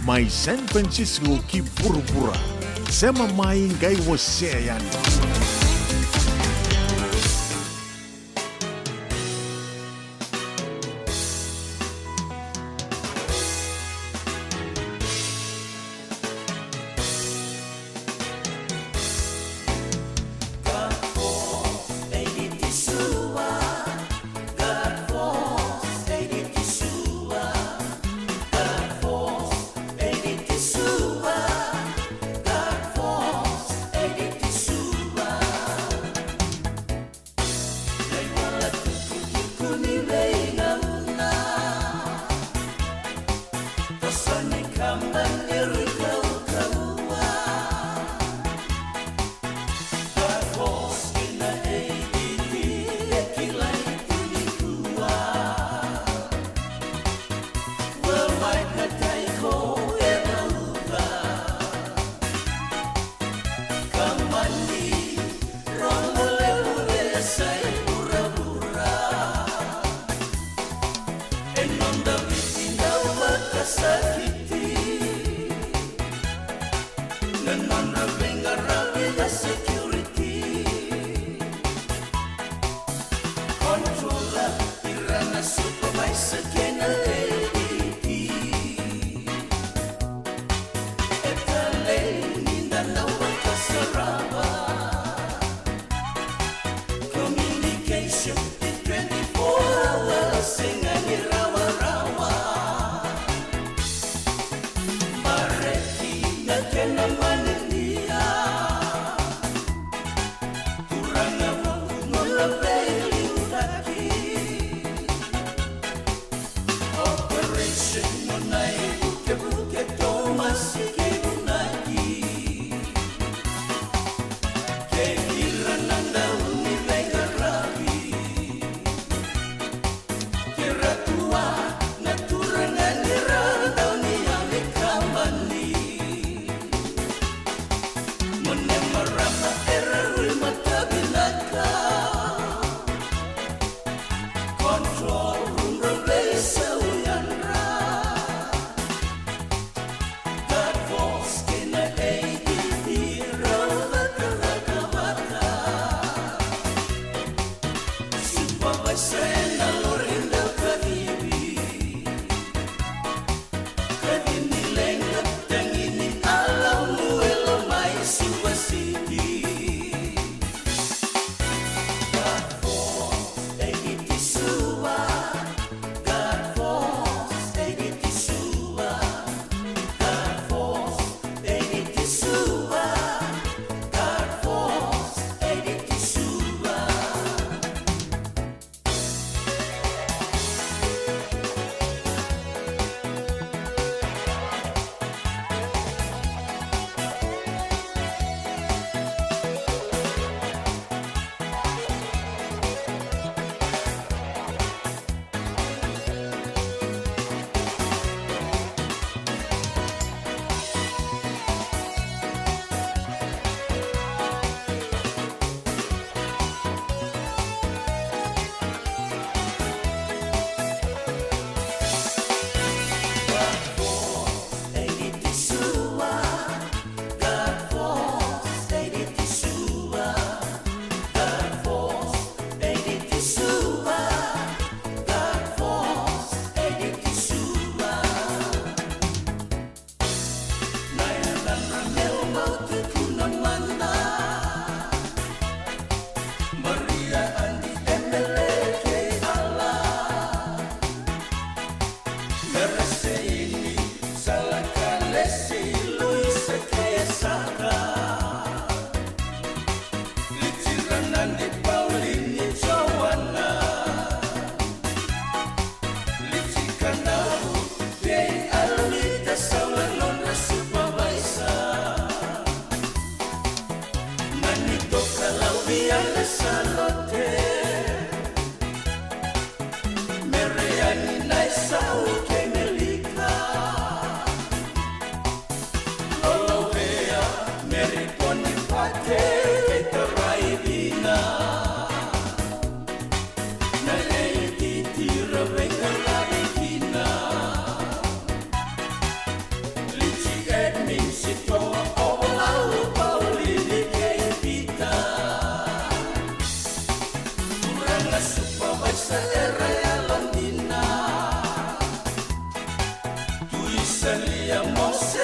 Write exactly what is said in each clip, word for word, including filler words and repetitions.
Mai San Francisco ki vuravura. Sema mai qai wasea yani.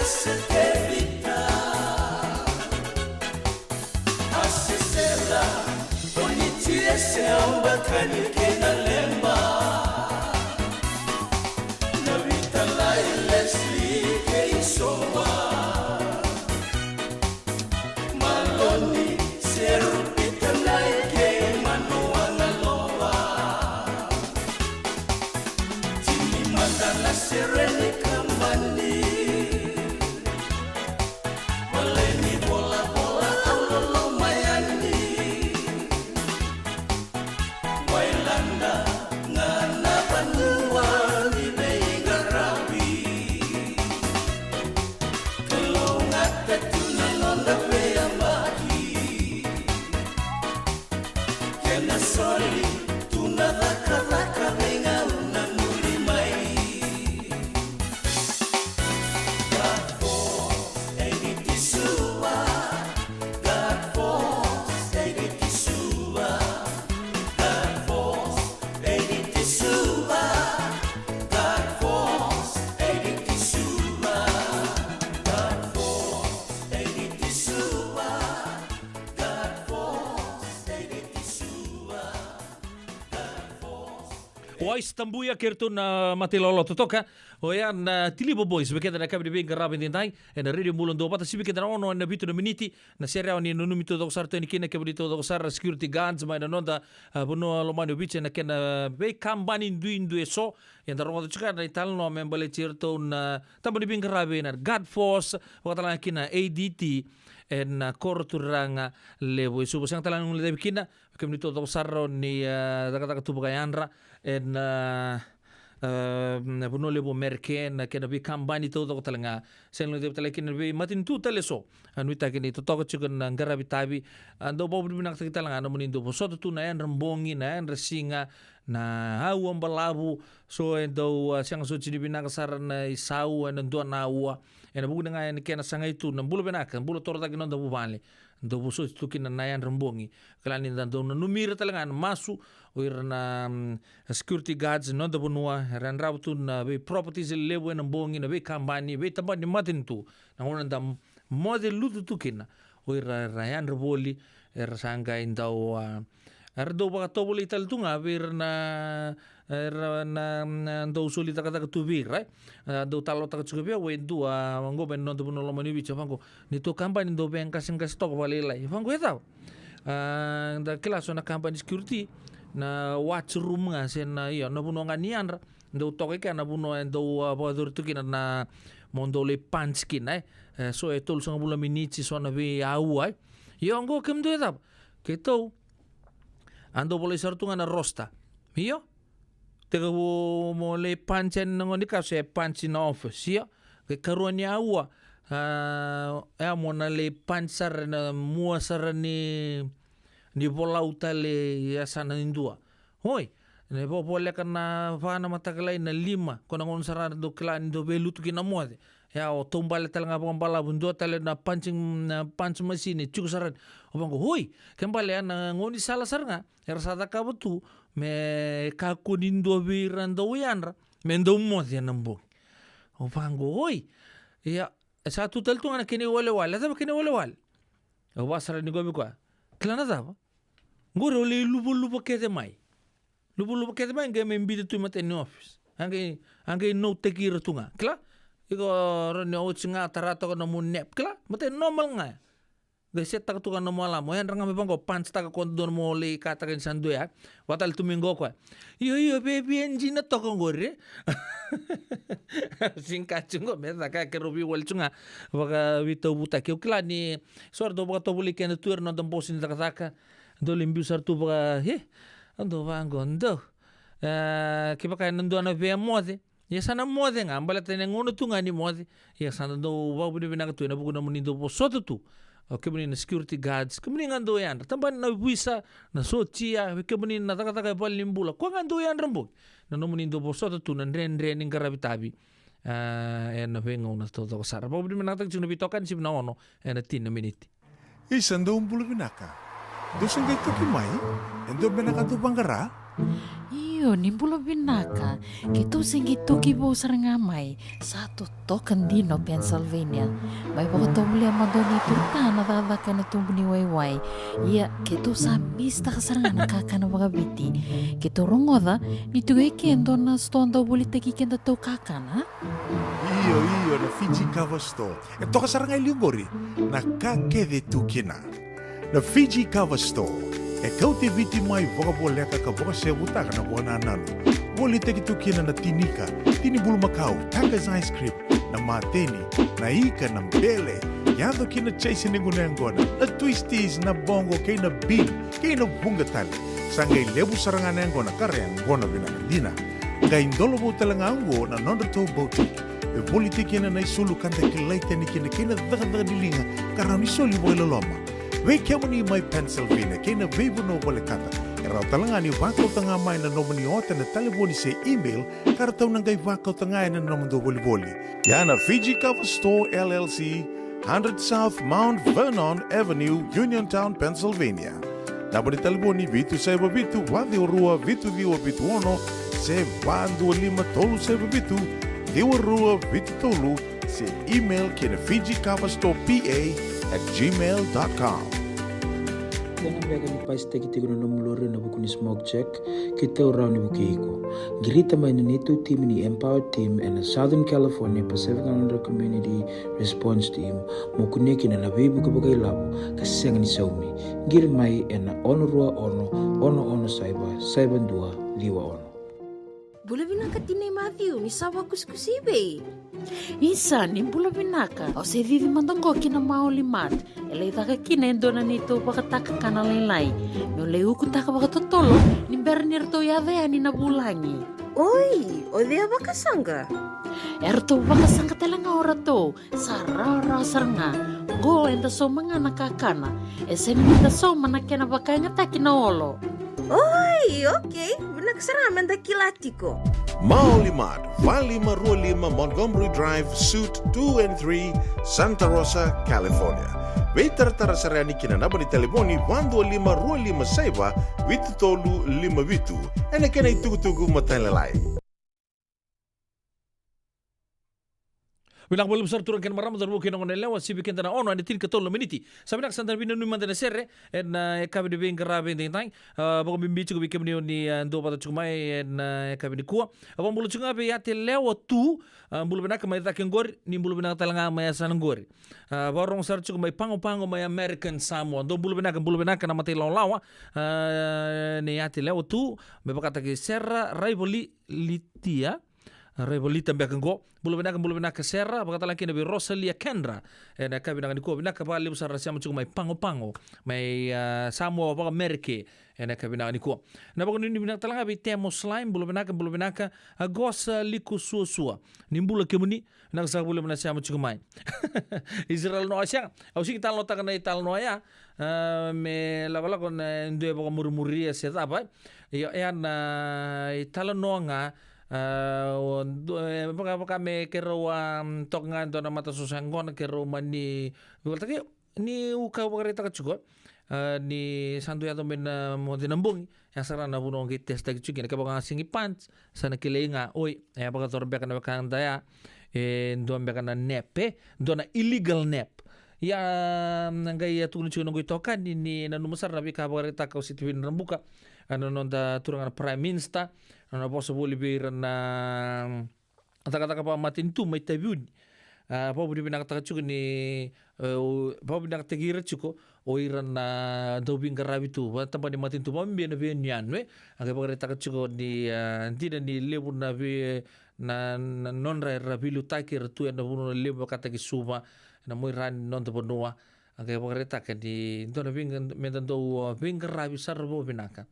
Setevita, Asisela, Onitiese, Aubakani kei na Leba. Na Vitalai, Leslie kei Soa. Maloni, Serupita, Nai kei Manuanaloa. Tini mada na Sereni Kamani. Baleni Bolabol, Aulolo, Mayani. Wailada ga na vanua ni veiqaravi. Kalougata tu na noda veiyabaki. Kena soli tu na cakacaka veigauna muri mai. God force, eighty Suva. God force, eighty Suva. God force, eighty Suva. God force, eighty Suva. God force, eighty Suva. God force, eighty Suva. Wais Tabuya kei ratou na Matailolo totoka. Oya na Tiliva Boys, vei keda na yakavi ni veiqaravi edaidai ena Radio Bula Duavata, sivi keda na ono ena vitu na miniti. Na sere au ni nanumi taucoko sara tu yani kina, kevaka ni taucoko sara, security guards mai na noda, a, vanua lomani o Viti ena kena veikabani duidui eso. Eda rogoca tiko na italanoa me baleti iratou na tabana ni veiqaravi na God Force, vakatalega kina A D T ena koro turaga levu e Suva. Sega talega ni guilecavi kina, kemuni taucoko sara ni, a, cakacaka tu vakayadra ena, a, a, na vanua levu Amerika, na kena veikabani taucoko talega. Sega ni guilecavi talega kina na veimatanitu tale eso. A, nuitaki ni totoka tiko na qaravi tavi. A, dau vakavinavinakataki talega na nomuni dau vosota tu na yadra bogi, na yadra siga, na aua balavu. So e dau, a, sega soti ni vinaka sara na isau ena dua na aua. Ena vuku ni ga ena kena sagai tu na bula vinaka, bula torocake na noda vuvale. Dau vosoti tu kina na yadra bogi. Kila ni da dau nanumi ira talega na masu o ira na, mm, security guards ni noda vanua, era yadrava tu na vei properties levu ena bogi, na veikabani, veitabana ni matanitu. Na gauna da moce lutu tu kina, o ira era yadra voli, era sa qai dau, a, era dau vakatovolei tale tu ga vei ira na, era na, na dau soli cakacaka tu vei ira, e. A, dau talanoataka tiko vei au e dua, a, qo mai na noda vanua lomani o Viti, a, vaqo, neitou kabani dau veiqaseqase toka vakalailai. Vaqo e cava? A, da kila so na kabani security, na watch room ga se na, io, na vanua ga ni yadra. Dau toka i kea na vanua e dau, a, vakayacori tu kina na, mo dau lai punch kina, e. E, so e tolusagavulu na miniti, so na veiaua, e. Io, oqo kemudou e cava? Keitou a dau volai sara tu ga na roster. Io. Tekivu mo lai punch yani na gauna ni ka, se punch na office. Io. Ke karua ni aua, a, e a mo na lai punch sara na mua sara ni, ni volau tale e yasana ni dua. Oi, na vovoleka na va na mataka lailai na lima, ko na gauna sara dau kila ni dau veilutu kina moce. Ia o taubale tale ga vakabalavu, dua tale na punching, na punch machine e tiko sara ni. O vaqo, oi, ke bale ya na gaunisala sara ga era sa cakava tu me kakua ni dua vei ira dau yadra me dau moce ena bogi. O vaqo, oi, ia e sa tu tale tu ga na kena iwalewale. A cava kena iwalewale? Au vakasara ni qo vei koya. Kila na cava? Qori au lai luvaluva kece mai. Luvaluva kece mai, qai mai biuta tu i matai ni office. A qai, a qai note-taki ira tu ga. Kila? Iko rawa ni oti ga, tara toka nomu nap. Kila? Matai normal ga ya. Qai set-taka tu ga nomu alarm. O yadra ga mai vaqo, punch-taka ko dua mo lai kataka ni sa dua ya. Vakatale tu mai qo o koya. Io, io, via dina toka qori. Sega ni ka tiko qo me caka, keirau veiwali tu ga. Vakaveitauvutaki. Au kila ni so era dau vakatovolei keda tu era noda bosi ni cakacaka. Dau lai biu sara tu vaka, e, dau vaqo, dau. E, kevaka ena dua na via moce. Ia sa na moce ga, baleta ena gauna tu ga ni moce. Ia sa na dau vakavinavinaka tu ena vuku ni nomuni dau vosota tu. O kemuni na security guards, kemuni ga dau yadra. Tabana na ovisa, na sotia, vei kemuni na cakacaka e valenibula. Koya ga dau yadra bogi. Na nomuni dau vosota tu na dredre ni qaravi tavi. A, ena veigauna taucoko sara. Vakavinavinakataki tiko na veitokani, sivi na ono ena tini na miniti. Isa, dou bula vinaka. Dou se qai toki mai? E dua beka na ka dou vaqara? Io, ni bula vinaka. Keitou se qai toki vou sara ga mai. Sa totoka dina o Pennsylvania. Mai vakatovolea mada o neitou ta na cakacaka ena tubu ni waiwai. Ia, keitou sa misitaka sara ga na kakana vakaviti. Keitou rogoca ni tiko e ke dua na sitoa dau volitaki kedatou kakana. Io, io, na Fiji Cover Store. E toka sara ga e liu qori na ka kece tu kina. Na Fiji Cover Store e kauti Viti mai vakavoleka ka vakasevutaka na vakanananu. Volitaki tu kina na tinika, tini bulumakau, Tucker's ice cream, na mateni, na ika, na bele, yaco ki na chase ni guna yaqona, na twisties, na boqo, kei na bean, kei na vuqa tale. Sa qai levu sara ga na yaqona ka ra yaqona vinaka dina. Qai dolovou tale ga oqo na nodratou boutique. E volitaki kina na isulu ka da kilai tani kina kei na cakacaka ni liga ka rawa ni soli vakailoloma. Vei kemuni mai Pennsylvania kei na veivanua volekata, e rawa tale ga ni vakauta ga mai na nomuni ota ena talevoni se email ka ratou na qai vakauta ga ena nomudou volivoli. Ia na Fiji Cover Store L L C, hundred South Mount Vernon Avenue, Uniontown, Pennsylvania. Naba ni talevoni vitu saiva vitu, va ciwa rua, vitu ciwa vitu ono, se va dua lima tolu saiva vitu, ciwa rua vitu tolu, se email ki na Fiji Cover Store P A at gmail dot com. Kena beka ni pasitaki tiko na nomu lori ena vuku ni smoke check, keitou rawa ni vukei iko. Qirita mai na neitou timi ni Empower Team ena Southern California Pacific Islander Community Response Team, mo kunea kina na veivuke vakailavo ka sega ni saumi. Qiri mai ena ono rua ono, ono ono saiva, saiva dua ciwa ono. Bula vinaka tinai Matthew, ni sa vakusikusi i vei? Isa, ni bula vinaka. Au se cici mada qo ki na Maoli Mart. E lai caka kina e dua na neitou vakataka kana lailai. Meu lai ukutaka vakatotolo ni bera ni ratou yaco yani na vulagi. Oi, o cei a vakasaqa? E ratou vakasaqa tale ga o ratou. Sa rawarawa sara ga. Qo eda sauma ga na kakana. E sega ni da sauma na kena vakayagataki na olo. Oi, okei. Vinaka sara ga meda kila tiko. Maoli Mart, va lima rua lima Montgomery Drive, Suite two and three, Santa Rosa, California. Veitaratara sara yani ki na naba ni talevoni va dua lima rua lima saiva vitu tolu lima vitu. Ena kena itukutuku matailalai. Vinaka vakalevu sara turaga kei na marama, cauravou kei na goneyalewa, sivi keda na ono ena tinikatolu na miniti. Sa vinaka, sa da veinanumi mada ena sere ena, e, yakavi ni veiqaravi edaidai. A, vakabibi tiko vei kemuni o ni, a, duavata tiko mai ena, e, yakavi nikua. A, vakabula tiko ga vei Ate Lewa Tu, a, bula vinaka mai cake qori, ni bula vinaka tale ga mai yasana qori. A, vakarogo sara tiko mai Pago Pago mai American Samoa. Dou bula vinaka, bula vinaka na mata ilawalawa, a, nei Ate Lewa Tu, me vakataki Sera Raivali Litia, Raivalita beka qo. Bula vinaka, bula vinaka Sera, vakatale kina vei Rosalia Kendra. Ena yakavi vinaka nikua, vinaka vakalevu sara na sema tiko mai Pago Pago mai, a, Samoa vakamerike. Ena yakavi vinaka nikua. Na vakanuinui vinaka tale ga vei Temo Slime, bula vinaka, bula vinaka. A, Gosa Liko Suasua, ni bula kemuni, vinaka saka vakalevu na sema tiko mai. Israel Noa, sega, au sega ni talanoataka na italanoa ya, a, me lakolako na dua e vakamurimuria se cava. Io, e ya na italanoa ga, a, o du-, e, vaka, vaka me keirau a, mm, toka ga e dua na matasoso yaqona, keirau mani veiwalataki, niu ka vakaraitaka tiko, a, ni sa dau yaco mai na moce na bogi, ya sara na vanua qai testaki tiko kina, kevaka ga sega ni punch, sa na kilai ga, oi, e vakayacora beka na wekada ya e dua beka na nap, e dua na illegal nap. Ia, na qai a tukuna tiko na noqu itokani ni nanuma sara na veika vakaraitaka o Sitiveni Rabuka, a, na noda turaga na Prime Minister, na nona vosa voli vei ira na cakacaka vakamatanitu mai Taveuni. A, vakavinavinakataka tiko ni, e, o, vakavinavinakataki ira tiko o ira na dauveiqaravi tu, vakatabana ni matanitu, vakabibi na veiyanuyanu, e. A qai vakaraitaka tiko ni, a, dina ni levu na vei, na, na nodra era veiliutaki, era tu ena vanua levu vakataki Suva, ena muaira ni noda vanua. A qai vakaraitaka ni dua na veiqa-, meda dau, a, veiqaravi sara vakavinaka.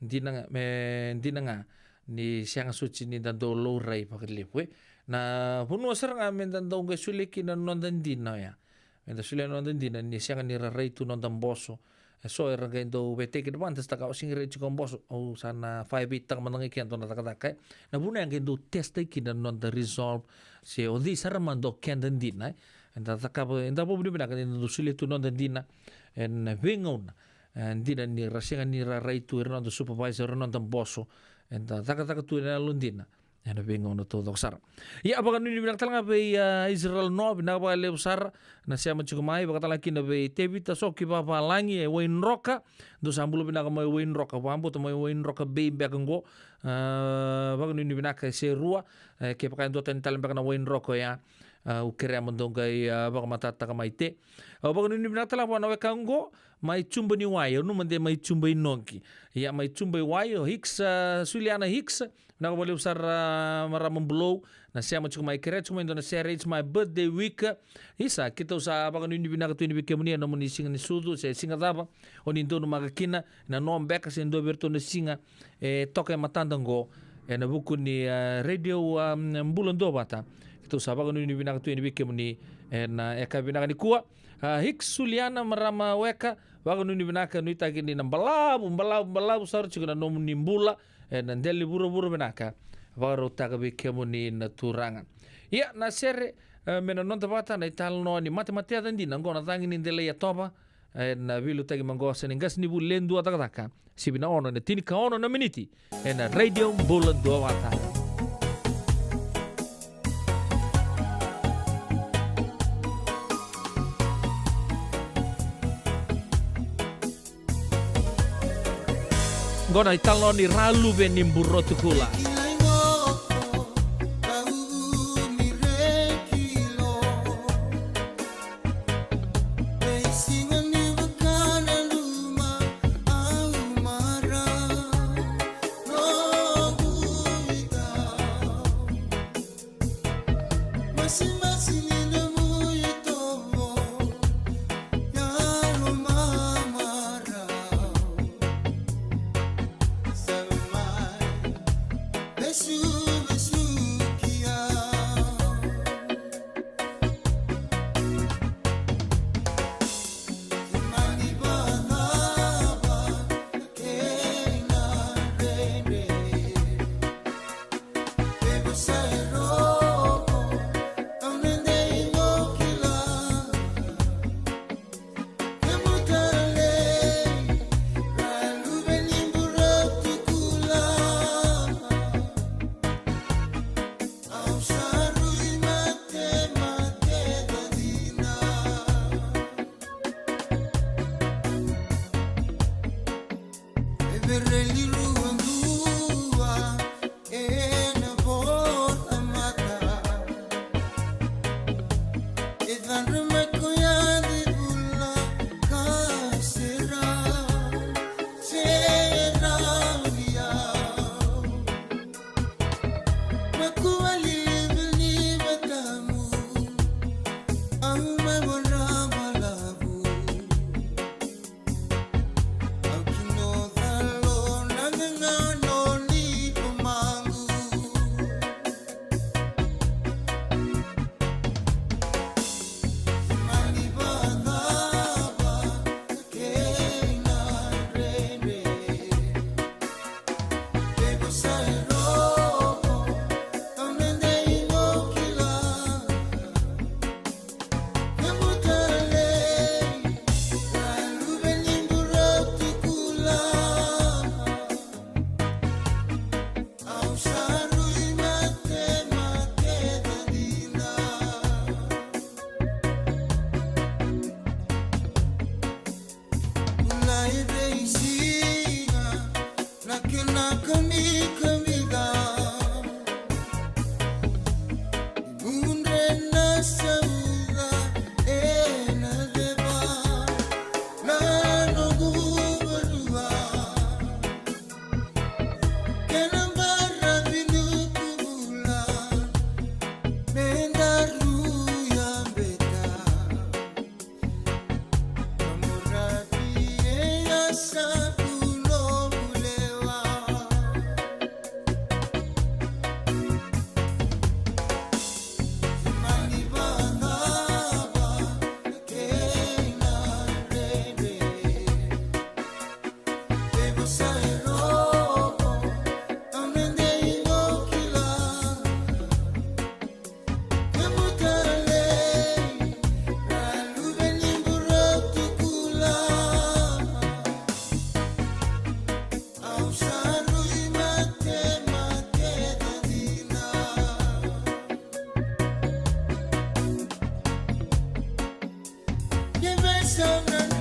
Dina ga, me dina ga ni sega soti ni da dau laurai vakalevu, e. Na vanua sara ga meda dau qai solia kina na noda dina oya. Meda solia na noda dina ni sega ni ra rai tu noda boso. E so era qai dau veitaki na vada, sa taka, au sega ni rai tiko boso, au sa na vakaevei taka mada ga i kea dua na cakacaka, e. Na vanua ya qai dau testaki kina na noda resolve, se o cei sara mada o keda dina, e. Eda cakava, eda vakavinavinaka ni da dau solia tu noda dina ena veigauna, e, dina ni ra sega ni ra rai tu ira noda supervisor, ira noda boso, eda cakacaka tu ena yalodina ena veigauna taucoko sara. Ia, vakanuinui vinaka tale ga vei, a, Israel No, vinaka vakalevu sara na sema tiko mai, vakatalega kina vei Tevita Soki Vavalagi e Waidroka, dou sa bula vinaka mai Waidroka, vakabauta mai Waidroka Bay beka qo. A, vakanuinui vinaka e Serua, e, kevaka e duatani tale beka na Waidroka oya, a, au kerea mo dou qai, a, vakamatatataka mai te. A, vakanuinui vinaka tale ga vua na weka qo, mai Juba ni Wai, au nanuma de mai Juba i Noqi. Ia, mai Juba i Wai, o Hicks, a, Suliana Hicks, vinaka vakalevu sara, a, marama Bulou, na sema tiko mai, kerea tiko mai dua na sere, it's my birthday week. Isa, keitou sa vakanuinui vinaka tu yani vei kemuni ena nomuni siga ni sucu, se siga cava o ni donumaka kina, na Nobeka se dua vei iratou na siga e toka e matada qo, ena vuku ni, a, Radio, a, Bula Duavata. Keitou sa vakanuinui vinaka tu yani vei kemuni ena, e, yakavi vinaka nikua. A, Hicks, Suliana, marama weka, vakanuinui vinaka, nuitaki ni na balavu, balavu, balavu sara tiko na nomuni bula ena dela ni vuravura vinaka vakarautaka vei kemuni na Turaga. Ia, na sere, e, me na noda vata, na italanoa ni matemateca dina qo, na cagi ni delai yatova, ena veiliutaki maqosa ni qasenivuli e dua cakacaka, sivi na ono ena tinikaono na miniti, ena Radio Bula Duavata. Qo na italanoa ni Raluve ni Burotukula.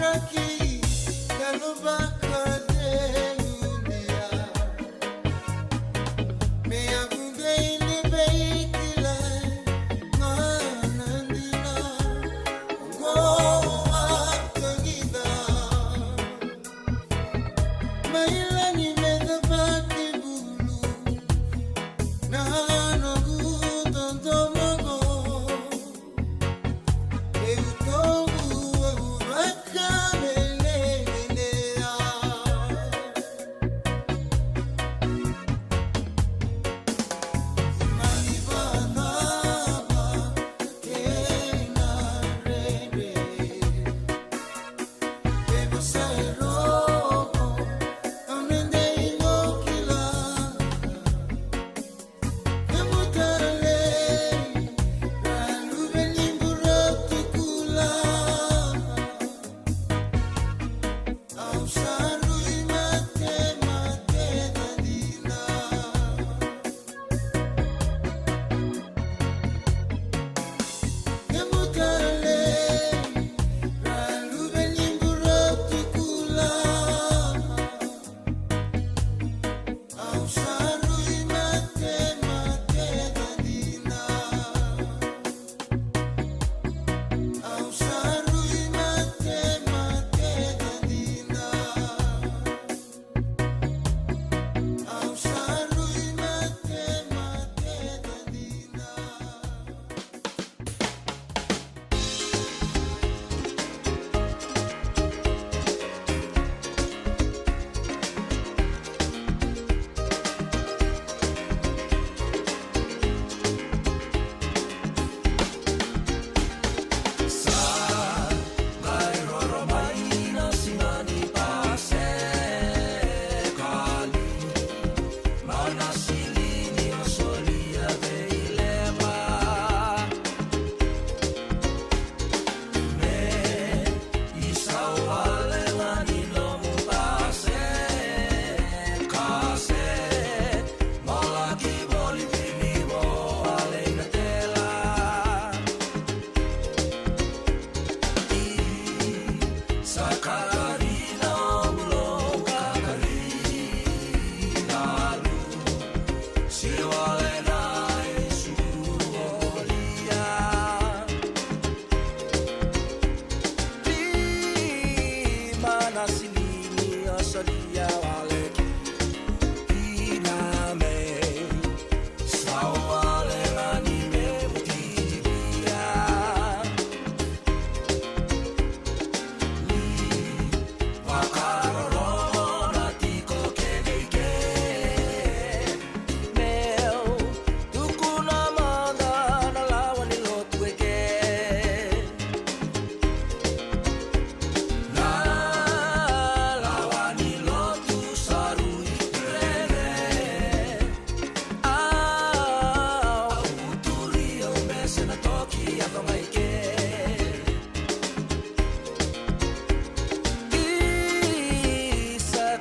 Ki talo vakacegu dia. Me yavu dei ni veikilai ga na dina. Oqo a tagida. Mai lagi me cavaki bulu. Na noqu dodomo oqo.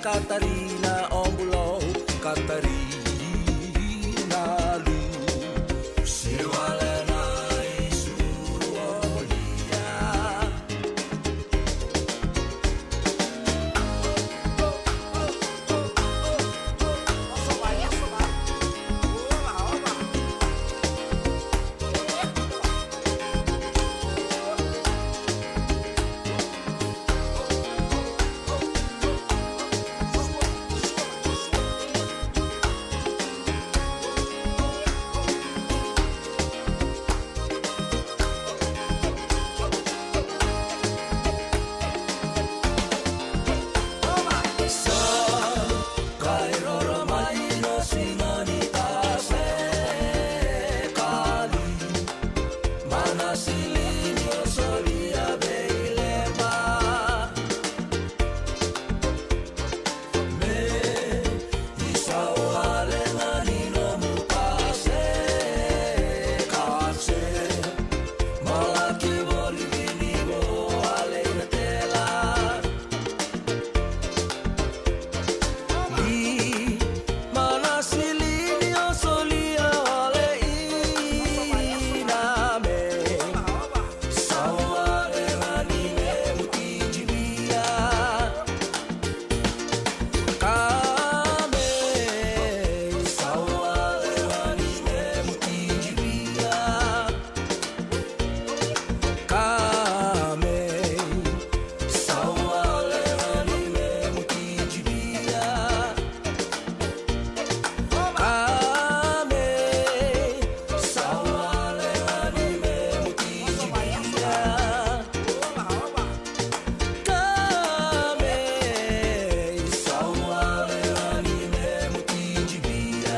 Katarina, o bulou Katarina lu. Kame, sawa le ani me mutijibia. Kame, sawa le ani me mutijibia. Kame, sawa le ani me mutijibia.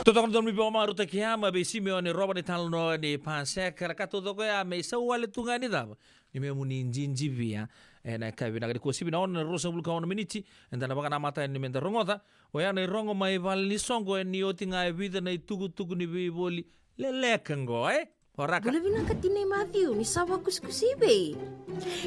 Totoko na domi bau marutaki ama be Simeone Rova ni talanoa ni Paseka, na ka totoko ya me sawa le tu ga ni cava. Ni me muni jijivia. E na ka vinaka ni kua sivi na ono na ruasagavulu ka ono miniti, eda na vakanamata yani meda rogoca. Oya na irogo mai vale ni soqo e ni oti ga e vica na itukutuku ni veivoli leleka qo, e? Oraka. Bula vinaka tinai Matthew, ni sa vakusikusi vei?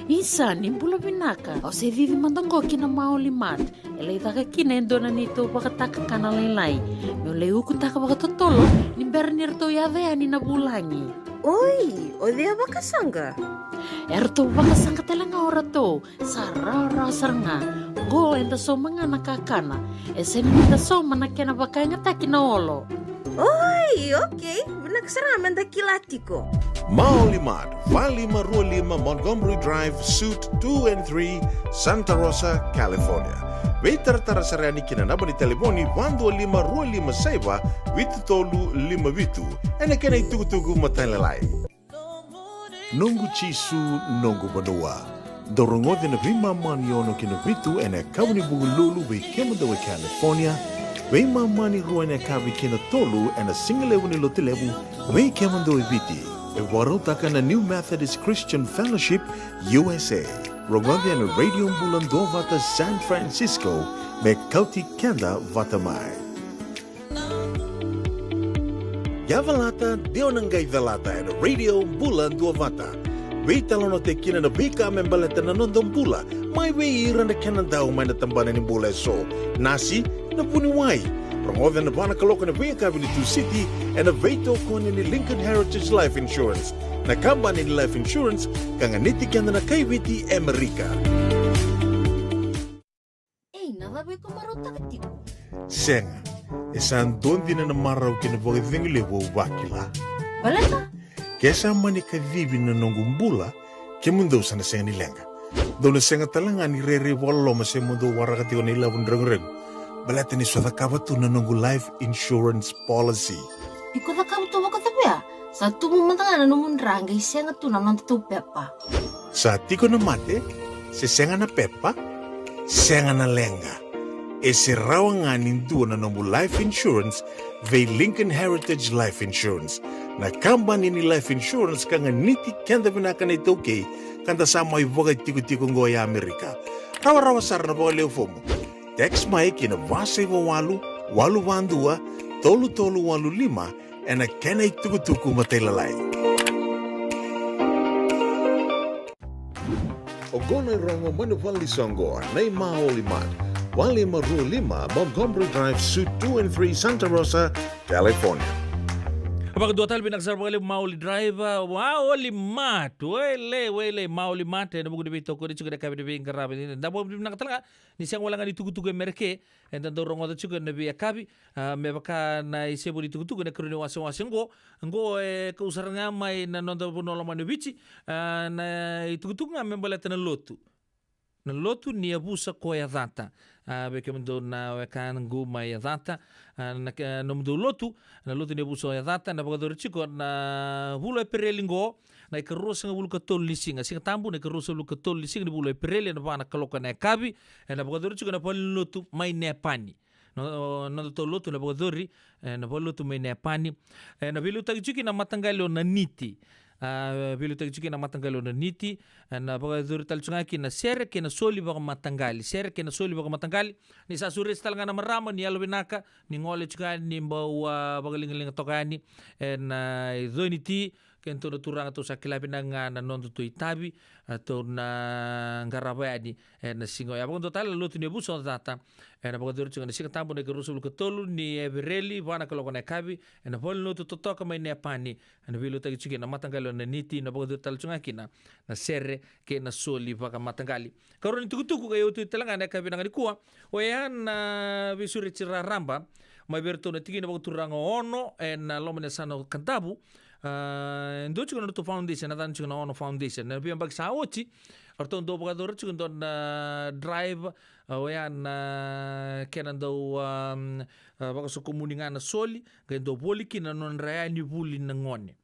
Isa, ni bula vinaka. Au se cici mada qo ki na Maoli Mart. E lai caka kina e dua na neitou vakatakakana lailai. Meu lai ukutaka vakatotolo, ni bera ni ratou yaco yani na vulagi. Oi, o cei a vakasaqa? E ratou vakasaqa tale ga o ratou, sa rawarawa sara ga. Qo eda sauma ga na kakana. E sega ni da sauma na kena vakayagataki na olo. Oi, okei. Vinaka sara ga meda kila tiko. Maoli Mart, va lima rua lima Montgomery Drive, Suite two and three, Santa Rosa, California. Veitaratara sara yani ki na naba ni talevoni va dua lima rua lima saiva vitu tolu lima vitu. Ena kena itukutuku matailalai. Noqu Jisu, noqu vanua. Dou rogoci na veimama ni ono ki na vitu ena yakavi ni Vukelulu vei kemudou e California, veimama ni rua ena yakavi ki na tolu ena sigalevu ni Lotulevu vei kemudou e Viti. E vakarautaka na New Methodist Christian Fellowship U S A. Rogoci ena Radio Bula Duavata San Francisco me kauti keda vata mai. Ia calata, de o na qai calata ena Radio Bula Duavata. Veitalanoataki kina na veika me baleta na noda bula, mai vei ira na kena dau mai na tabana ni bula eso. Nasi, na vuniwai. Rogoca ena va na kaloko ena veiyakavi ni Tusiti, ena veitokoni ni Lincoln Heritage Life Insurance, na kabani ni life insurance ka ganiti keda na kai Viti e Amerika. Ei, na cava iko marautaka tiko? Sega, e sa dua dina na marau kei na vakacegu levu au vakila. Baleta? Ke sa mani kacivi na noqu bula, kemudou sa na sega ni leqa. Dou na sega tale ga ni rairai vakaloloma se mo dou waraka tiko na ilavo ni reguregu. Baleta niu sa cakava tu na noqu life insurance policy. Iko cakava tu vakacava ya? Sa tubu mada ga na nomu dra qai sega tu na nodatou pepa. Sa tiko na mate, se sega na pepa, sega na leqa. E se rawa ga ni dua na nomu life insurance vei Lincoln Heritage Life Insurance, na kabani ni life insurance ka ganiti keda vinaka na iTaukei, ka da sa mai vakatikotiko qo e Amerika. Rawarawa sara na vakalewe fomu. Text mai ki na va saiva walu, walu va dua, tolu tolu walu lima, ena kena itukutuku matailalai. Oqo na irogo mai na vale ni soqo, na i Maoli Mart, va lima rua lima Montgomery Drive, Suite two and three, Santa Rosa, California. Vakadua tale, vinaka sara vakalevu Maoli Drive, Maoli Mart, wele, wele, Maoli Mart, ena vuku ni veitokoni tiko ena yakavi ni veiqaravi. Da vakavinavinaka tale ga ni sega wale ga ni tukutuku e Mereke, eda dau rogoca tiko ena veiyakavi, a, me vaka na isevu ni tukutuku ena ikarua ni wasewase qo. Qo e kau sara ga mai na noda vanua lomani o Viti, a, na itukutuku ga me baleta na lotu. Na lotu ni yavusa ko Yacata. A, vei kemudou na wekaqu mai Yacata, a, na ke-, nomudou lotu, na lotu ni yavusa o Yacata, na vakayacori tiko na vula o Epereli qo, na ikaruasagavulu ka tolu ni siga, Siga Tabu, na ikaruasagavulu ka tolu ni siga ni vula o Epereli, ena va na kaloko ena yakavi, ena vakayacori tiko ena valenilotu mai Nepani. No, nodatou lotu na vakayacori ena valenilotu mai Nepani. Ena veiliutaki tiko kina na mataqali o Naniti. A, veiliutaki tiko kina na mataqali o Naniti. Ena vakayacori tale tiko ga kina na sere kei na soli vakamataqali. Sere kei na soli vakamataqali. Ni sa sureti tale ga na marama, ni yalovinaka, ni gole tiko yani, ni bau, a, vakaligaliga toka yani ena, a, icoiniti, kei na tou na turaga, tou sa kila vinaka ga na nodatou itavi, a, tou na qarava yani ena siga oya. Vakadua tale na lotu ni yavusa o Yacata, ena vakayacori tiko ena Siga Tabu na ikaruasagavulu ka tolu ni Epereli, va na kaloko na yakavi, ena valenilotu totoka mai Nepani, ena veiliutaki tiko kina na mataqali o Naniti, na vakayacori tale tiko ga kina na sere kei na soli vakamataqali. Karua ni tukutuku ka oti tale ga na yakavi vinaka nikua, oya na veisureti raraba mai vei iratou na tikina vakaturaga ono ena loma ni yasana o Kadavu, A, e dua tiko na ratou foundation, na yacana tiko na Ono Foundation. Na veiyabaki sa oti, ratou dau vakayacora tiko e dua na drive, a, oya na kena dau, a, a, vakasokomuni ga na soli, qai dau voli kina na nodra iyaya ni vuli na gone.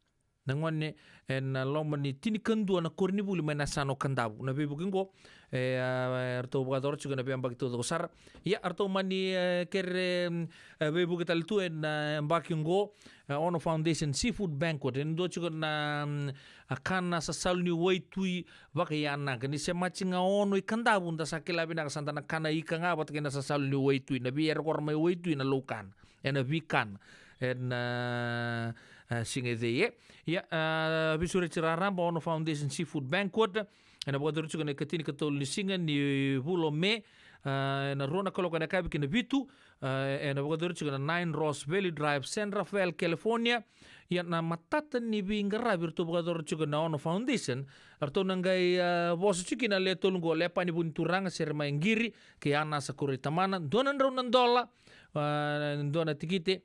Na gone ena loma ni tinikadua na koronivuli mai na yasana o Kadavu. Na veivuke oqo, e, a, eratou vakayacora tiko ena veiyabaki taucoko sara. Ia, eratou mani, e, kere, mm, e, veivuke tale tu ena, e, yabaki oqo, e, Ono Foundation Seafood Banquet. E dua tiko na, mm, a, kana sasalu ni waitui vakayanaka. Ni semati ga Ono i Kadavu, da sa kila vinaka, sa da na kana ika ga vata kei na sasalu ni waitui. Na vei era kora mai waitui na laukana. Ena veikana ena, a, a, siga e cei, e. Ia, a, veisureti raraba Ono Foundation Seafood Banquet. Ena vakayacori tiko ena ikatinikatolu ni siga ni vula o Me, a, ena rua na kaloko ena yakavi ki na vitu, a, ena vakayacori tiko ena nine Ross Valley Drive, San Rafael, California. Ia, na matata ni veiqaravi eratou vakayacora tiko na Ono Foundation, eratou na qai, a, vosa tiko kina na lewe tolu oqo, Lepani Vunituraga Seremaia Qiri kei Anasa Kureitamana, dua na drau na dola, a, dua na tikite,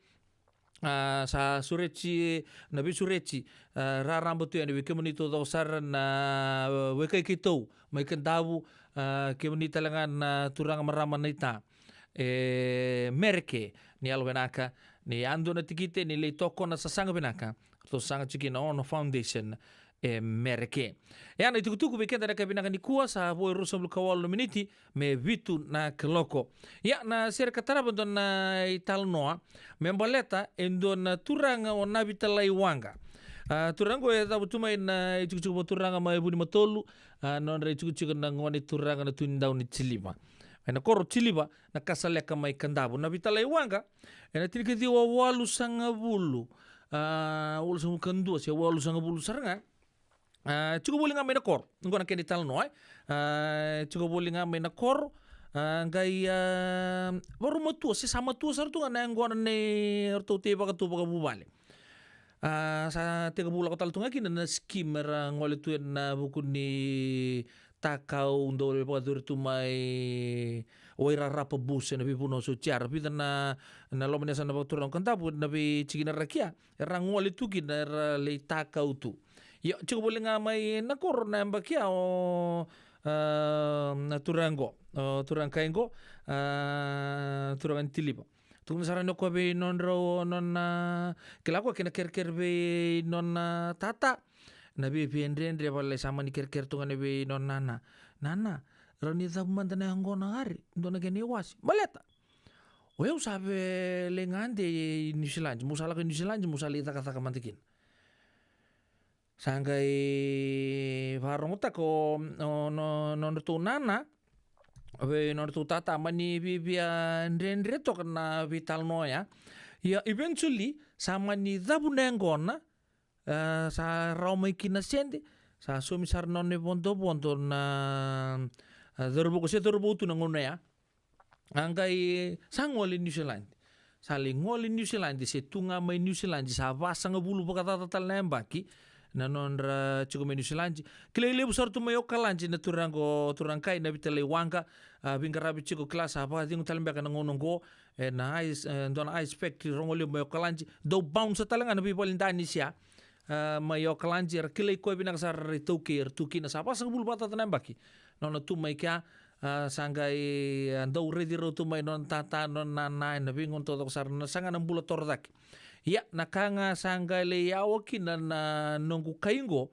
a, sa sureti, na veisureti, a, raraba tu yani vei kemuni taucoko sara na, a, wekai keitou mai Kadavu, a, kemuni tale ga na turaga, marama naita e Mereke, ni yalo vinaka, ni yadua na tikite, ni lai tokona, sasaga vinaka, ratou saga tiko kina na Ono Foundation e Mereke. Ia, na itukutuku vei keda ena yakavi vinaka nikua, sa vo e ruasagavulu ka walu na miniti me vitu na kaloko. Ia, na sere ka tarava e dua na italanoa me baleta e dua na turaga o Navitalai Waqa. A, turaga oqo e cavutu mai na itikotiko vakaturaga mai Vunimatolu, a, nodra itikotiko na gone turaga na Tui ni Dau ni Tiliva. Ena koro Tiliva, na Kasaleka mai Kadavu. Navitalai Waqa, ena tinikaciwa walusagavulu, a, walusagavulu ka dua se walusagavulu sara ga. A, tiko voli ga mai na koro. Oqo na kena italanoa, e. A, tiko voli ga mai na koro. A, qai, a, varumatua, se sa matua sara tu ga na yaqona nei ratou tei vakatu vakavuvale. A, sa tekivu lako tale tu ga kina na scheme era gole tu ena vuku ni takau dau lai vakacuri tu mai Wairarapa Bush ena veivanua o Saute. Era vica na, na loma ni yasana vakaturaga o Kadavu, na veitikina rakia, era gole tu kina, era lai takau tu. Ia, tiko voli ga mai na koro na yabaki ya o, a, na turaga qo, o turaga kai qo, a, turaga ni Tiliva. Tukuna sara ni o koya vei nodrau nona, kila o koya kei na kerekere vei nona tata. Na viavia dredre, vale sa mani kerekere tu ga yani vei nona nana. Nana, rawa ni cavu mada na yaqona qori, dua na kena iwase. Baleta o yau sa via lai gade i Niusiladi, meu sa lako i Niusiladi, meu sa lai cakacaka mada kina. Sa qai vakarogotaka o, o no, nodratou nana vei nodratou tata, mani viavia dredre toka na veitalanoa oya. Ia, eventually, sa mani cavu na yaqona, a, sa rawa mai kina na sede, sa saumi sara na nona ivodovodo na, a, cauravou, se cauravou tu na gauna oya. A qai sa gole i Niusiladi. Sa lai gole i Niusiladi, se tu ga mai Niusiladi, sa vasagavulu vakacaca tale na yabaki na nodra tiko mai Niusiladi. Kilai levu sara tu mai Okaladi na turaga qo, turaga kai Navitalai Waqa, a, veiqaravi tiko, kila sa vakacegu tale beka na gauna qo, ena ice, e, dua na ice factory rogo levu mai Okaladi, dau bounce tale ga na veivale danisi ya. A, mai Okaladi, era kilai koya vinaka sara, era iTaukei, era tu kina, sa vasagavulu vakacaca na yabaki nona tu mai kea. A, sa qai, a, dau raici rau tu mai nona tata, nona nana, ena veigauna taucoko sara, na saga na bula torocake. Ia, na ka ga sa qai lai yawa kina na noqu kai qo,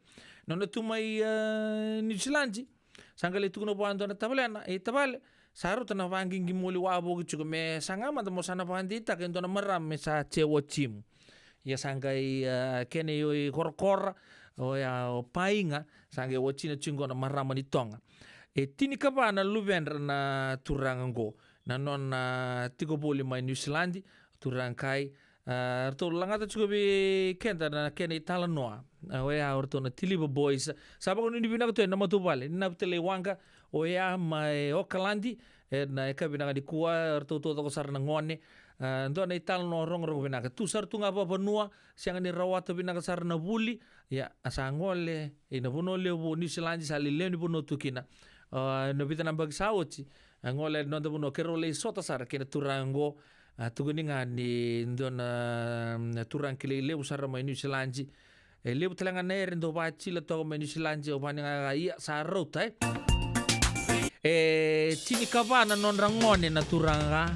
nona tu mai, a, Niusiladi. Sa qai lai tukuna vua e dua na tavalena, e tavale, sa rauta na vaqiqi moli wavoki tiko, me saga mada mo sa na vakadeitaka e dua na marama me sa tse watimu. Ia sa qai, a, kena i, i korokora, oya o Paiga, sa qai watina tiko qo na marama ni Toga. E tinikava na luvedra na turaga qo, na nona tiko voli mai Niusiladi, turaga kai, a, ratou lagata tiko vei keda na kena italanoa. A, oya o ratou na Tiliva Boys. Sa vakanuinui vinaka tu ena matavuvale ni Navitalai Waqa, oya mai Okaladi, ena yakavi vinaka nikua, ratou taucoko sara na gone. A, dua na italanoa rogorogo vinaka. Tu sara tu ga vakavanua, sega ni rawata vinaka sara na vuli. Ia, a sa gole ina vanua levu o Niusiladi, sa lai lewe ni vanua tu kina. A, na vica na yabaki sa oti, a gole ina noda vanua, keirau lai sota sara kei na turaga qo. A, tukuni ga ni dua na, na turaga kilai levu sara mai Niusiladi. E levu tale ga na ere dau vakatila toka mai Niusiladi, au vani ga ia sa rauta, e. E tinikava na nodra gone na turaga.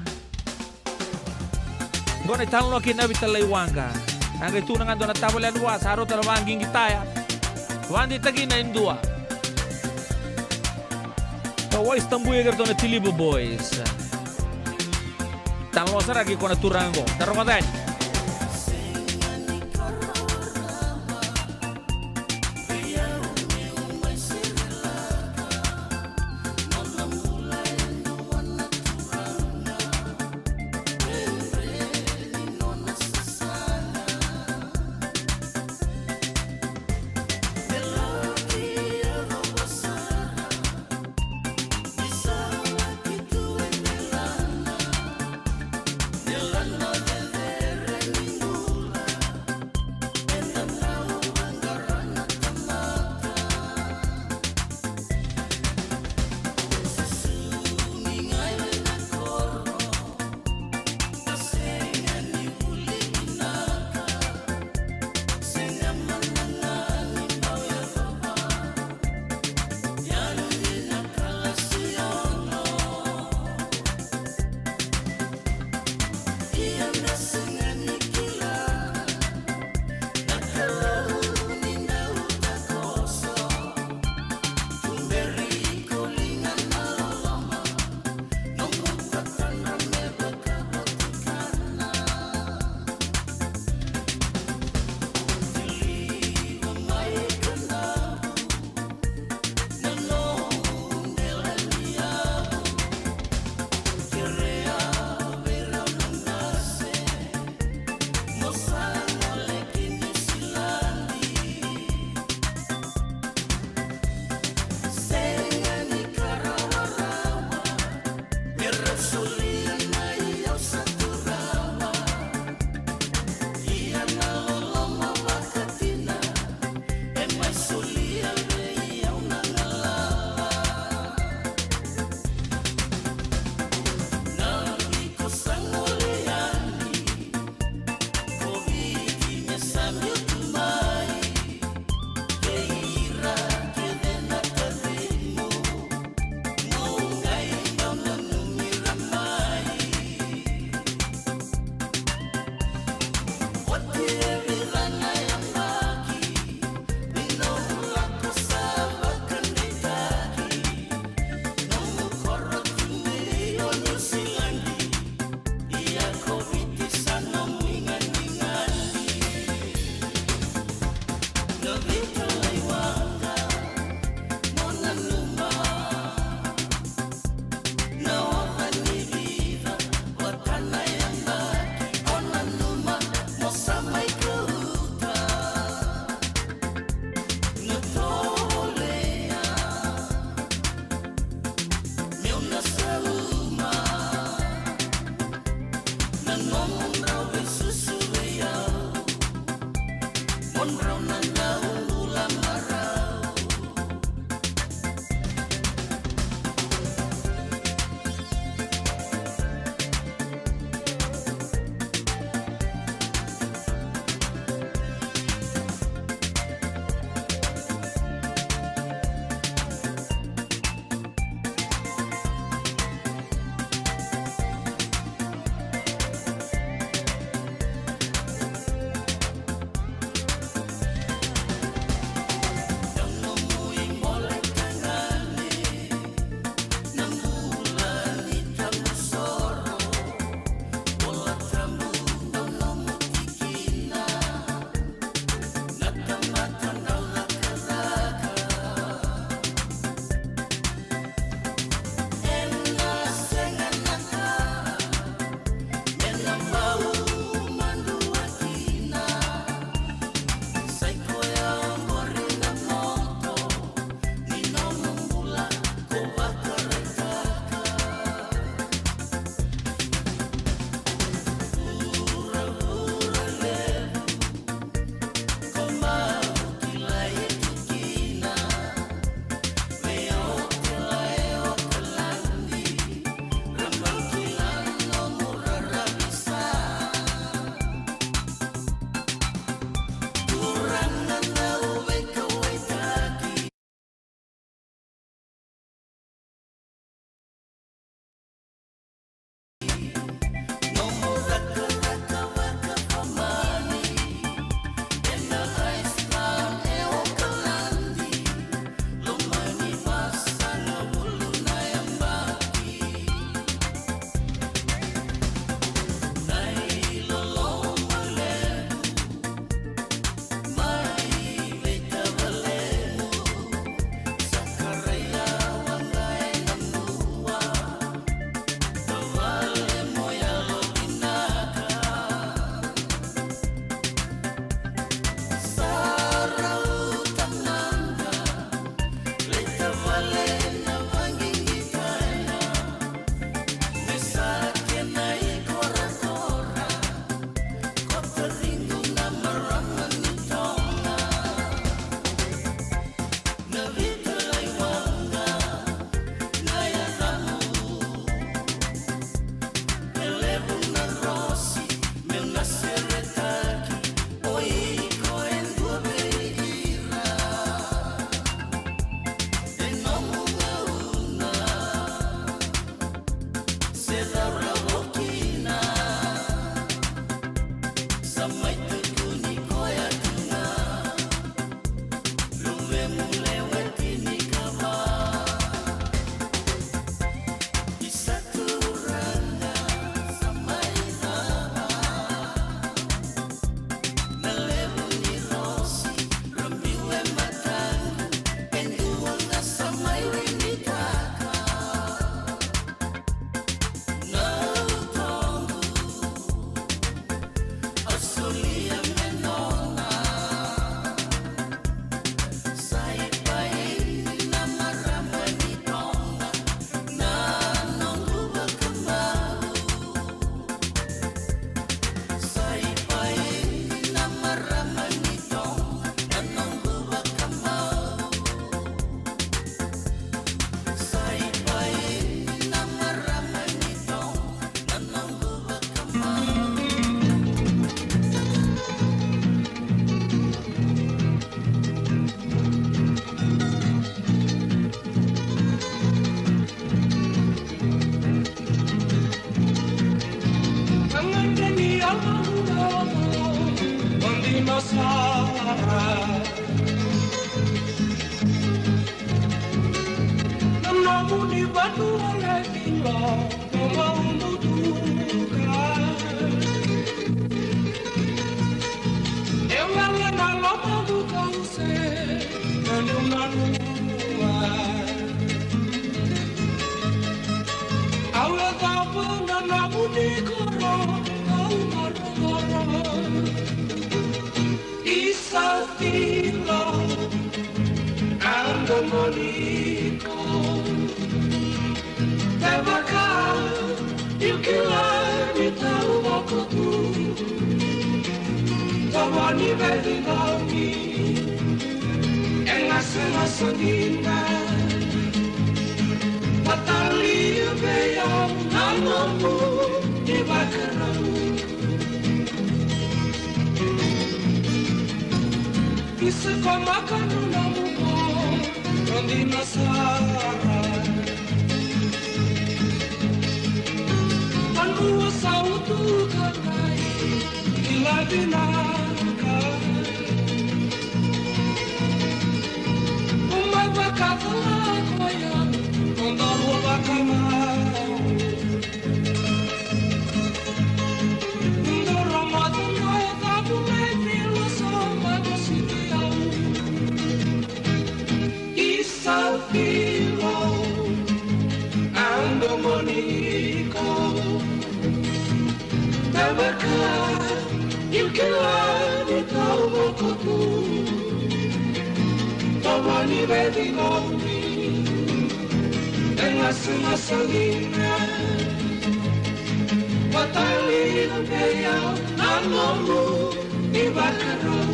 Qo na italanoa kei na vitalai waqa. A qai tukuna ga dua na tavale yani vua, sa rauta na vaqigitaya. Vakadeitaki na e dua. Ka wai stabui kei ratou na Tiliva Boys. Talanoa sara kei ko na turaga qo. Da rogoca yani. Muni vanua levu lo, mo mau muduka. E wele na loma muka use, na niu nanuma. Au e cava na nomuni koro, au maromaro. Isa tilo, ando moniko. Tevaka, iu kila ni tau voko tu. Tomoni vevinomi, e ngasangasagina. Vatalia vei au na nomu ivakarau. Isa ko maka na nomu mo, rodi na sara. Vanua sa utu kanai, kila vinaka. Uma vakacala koya, noda rua vakamau. Doro mata na e tabu me filo so mago siti au. Isa filo, ando moniko. Tevaka, iu kila ni tau voko tu. Tomoni vevinomi, e ngasangasagina. Vatalia vei au na nomu ivakarau.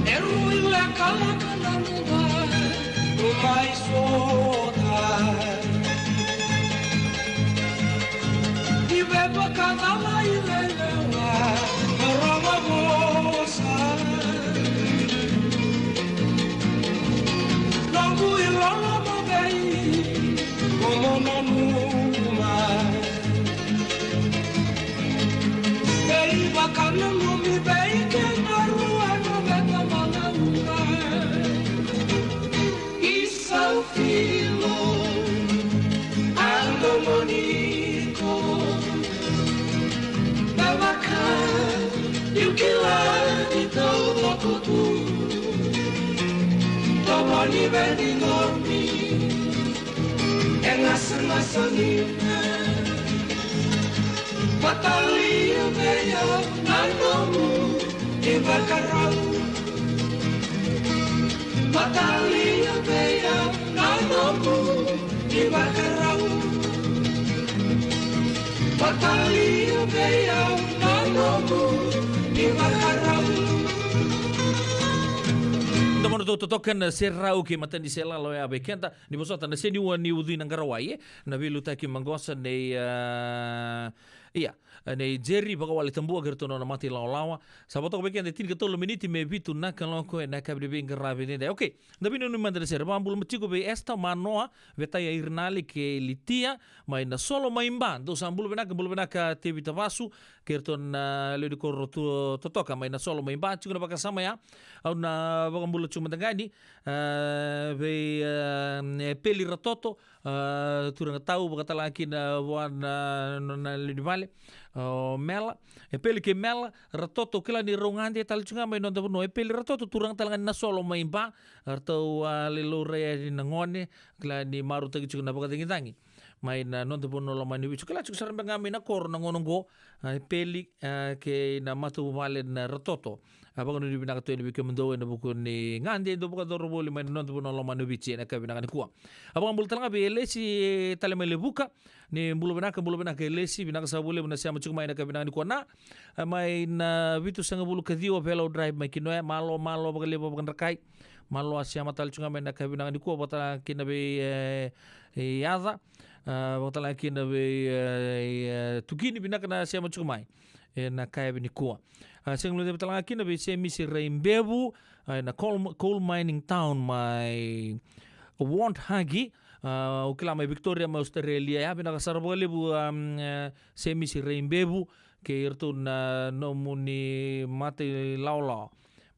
E rui lekaleka na nuda, mai sota. Ni vevakacala i lelewa, na rogo vosa. Noqu iloloma vei, mo nanuma. Vei vakananumi vei kena rua na veta manauna. Isa filo, ando moniko. Vavaka, iu kila ni tau voko tu. Tomoni vevinomi, e ngasangasagina. Vatalia vei au na nomu ivakarau. Vatalia vei au na nomu ivakarau. Vatalia vei au na nomu ivakarau. Domona totoka na serau kei Matani Selala oya vei keda. Ni vosota na seniua ni Ucui na Qarawai, e? Na veiliutaki maqosa nei, a, ia, nei Jerry Vakawale Tabua kei ratou na nona mata ilawalawa. Sa vo toka vei keda e tinikatolu miniti me vitu na kaloko ena yakavi ni veiqaravi edaidai. Okei, da veinanumi mada na sere. Vakabula tiko vei Esther Manoa, Vetai Airinale kei Litia, mai Nasolo mai Ba. Dou sa bula vinaka, bula vinaka Tevita Vasu, kei ratou na lewe ni koro totoka mai Nasolo mai Ba. Tiko na vakasama ya. Au na vakabula tiko mada ga yani, a, vei, a, Epeli Ratoto, a, turaga tau, vakatalega kina vua na, na, na lewe ni vale, o Mela. Epeli kei Mela Ratoto, kila ni rau gade tale tiko ga mai noda vanua. Epeli Ratoto, turaga talega ni Nasolo mai Ba, ratou a lai laurai yani na gone, kila ni marautaki tiko na vakacagicagi mai na noda vanua lomani Viti. Kila tiko sara beka ga mai na koro na gauna oqo, a, Epeli, a, kei na matavuvale na Ratoto. A, vakanuinui vinaka tu yani vei kemudou ena vuku ni gade e dau vakayacora voli mai na noda vanua lomani Viti ena yakavi vinaka nikua. A, vakabula tale ga vei Elesi, e, tale mai Levuka, ni bula vinaka, bula vinaka Elesi, vinaka saka vakalevu na sema tiko mai ena yakavi vinaka nikua. Na, a, mai na vitusagavulu ka ciwa Velo Drive mai Kinoya, malo, malo vakalevu vakadrakai. Malo a sema tale tiko ga mai na yakavi vinaka nikua, vakatalega kina vei, e, e, Yaca, a, vakatalega kina vei, e, e, Tukini, vinaka na sema tiko mai ena yakavi nikua. A, sega ni guilecavi talega kina vei Semisi Raibevu, a, ena coal, coal mining town mai Wonthaggi. A, au kila mai Victoria, mai Australia. Ia, vinaka sara vakalevu, a, e, Semisi Raibevu, kei iratou na nomuni mata ilawalawa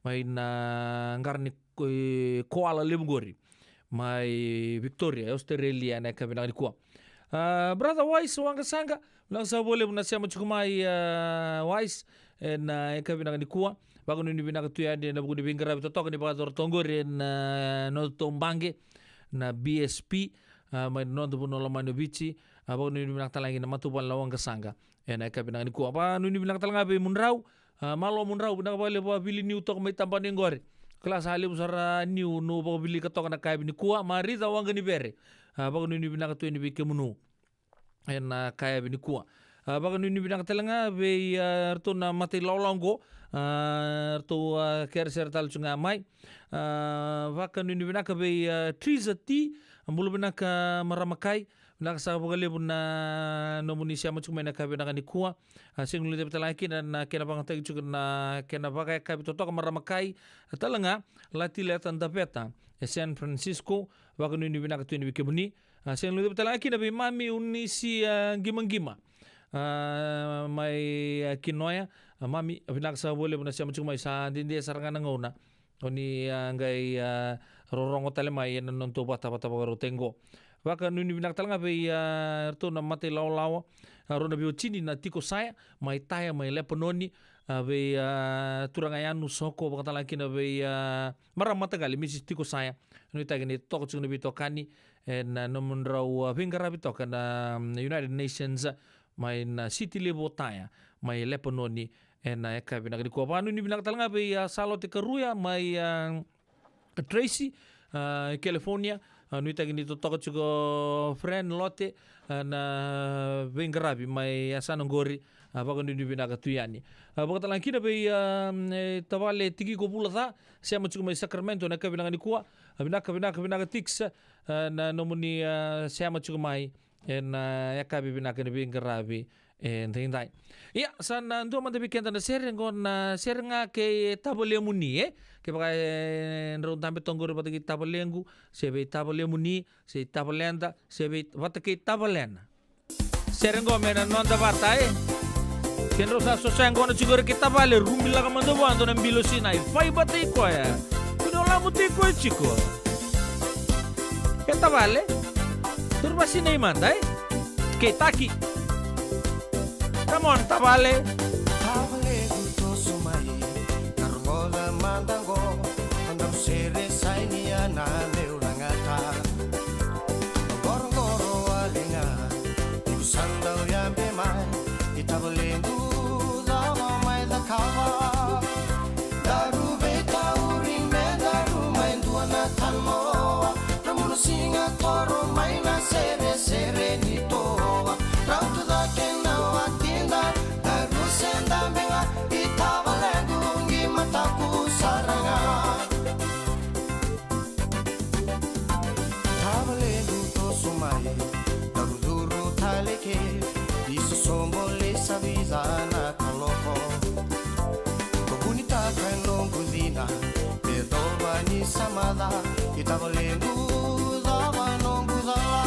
mai na qara ni ko-, koala levu qori mai Victoria, e Australia, ena yakavi vinaka nikua. A, brother Wise Waqasaqa, vinaka sara vakalevu na sema tiko mai, a, Wise, ena yakavi vinaka nikua. Vakanuinui vinaka tu yani ena vuku ni veiqaravi totoka ni vakayacori toka qori ena, a, nodatou baqe na B S P, a, mai na noda vanua lomani o Viti. A, vakanuinui vinaka talega na matavuvale na Waqasaqa ena yakavi vinaka nikua. Vakanuinui vinaka talega vei Mudrau, a, Malo Mudrau, vinaka vakalevu, a, vili niu toka mai tabana qori. Kila sa levu sara niu, niu vakavilika toka na yakavi nikua. Marica Waqanivere, a, vakanuinui vinaka tu yani vei kemunu ena yakavi nikua. A, vakanuinui vinaka talega vei, a, ratou na mata ilawalawa qo, a, ratou, a, kerea sere tale tu ga mai. A, vakanuinui vinaka vei, a, Triza T, a, bula vinaka marama kai. Vinaka sara vakalevu na nomuni sema tiko mai na yakavi vinaka nikua. A, sega ni guilecavi talega kina na kena vakayagataki tiko na kena vakayakavi totoka marama kai. A, talega Latileta Daveta e San Francisco, vakanuinui vinaka tu yani vei kemuni. A, sega ni guilecavi talega kina vei mami Unisi, a, Qimaqima, a, mai, a, Kinoya. A, mami, vinaka sara vakalevu na sema tiko mai, sa dede sara ga na gauna o ni, a, qai, a, rorogo tale mai ena nodatou vatavata vakarautaki qo. Vakanuinui vinaka talega vei, a, ratou na mata ilawalawa, a, rau na veiwatini na Tiko Saya mai Taya mai Lepanoni, a, vei, a, turaga Yanu Soko, vakatalega kina vei, a, marama mataqali Mrs Tiko Saya. Nuitaki ni toka tiko na veitokani ena nomudrau, a, veiqaravi toka na, mm, United Nations, a, mai na siti levu o Taya mai Lepanoni ena yakavi vinaka nikua. Vakanuinui vinaka talega vei, a, Salote Karuya mai, a, Tracy, a, California. A, nuitaki ni totoka tiko friend Lote, a, na veiqaravi mai yasana qori. A, vakanuinui vinaka tu yani. A, vakatalega kina vei, a, e, tavale Tikiko Vulaca, sema tiko mai Sacramento ena yakavi vinaka nikua. A, vinaka, vinaka, vinaka Tix, a, na nomuni, a, sema tiko mai ena, a, yakavi vinaka ni veiqaravi edaidai. Ia, sa na dua mada vei keda na sere qo, na sere ga kei tavalemuni, e? Kevaka, e, drau dabe toka qori vata kei tavalequ, se vei tavalemuni, se tavaleda, se vei, vata kei tavalena. Sere qo me na noda vata, e? Kedrau sa sosa yaqona tiko qori kei tavale, rubilaka mada vua dua na bilo sinai, fai vata i koya. Kua ni o lamu tiko e tiko. E tavale, turu vasinai mada, e? Kei taki. Come on, tavale. Tavalequ toso mai, na rogoca mada qo, na noqu sere sa i ni ya na meu lagata. Qoroqoro wale ga, iko sa dau yabe mai, i tavalequ cava mai cakava. Daru veitauri me daru mai dua na tanoa, ra mudu siga toro mai na seresere ni toa. Rauta cake na watida, daru se dabe ga, i tavalequ qi mataku sara ga. Tavalequ toso mai, daru curu tale ke, i sosobo lei sa vica na kaloko. Ko vunitaka e noqu cina, me yacova ni sa maca, i tavalequ cava noqu cala.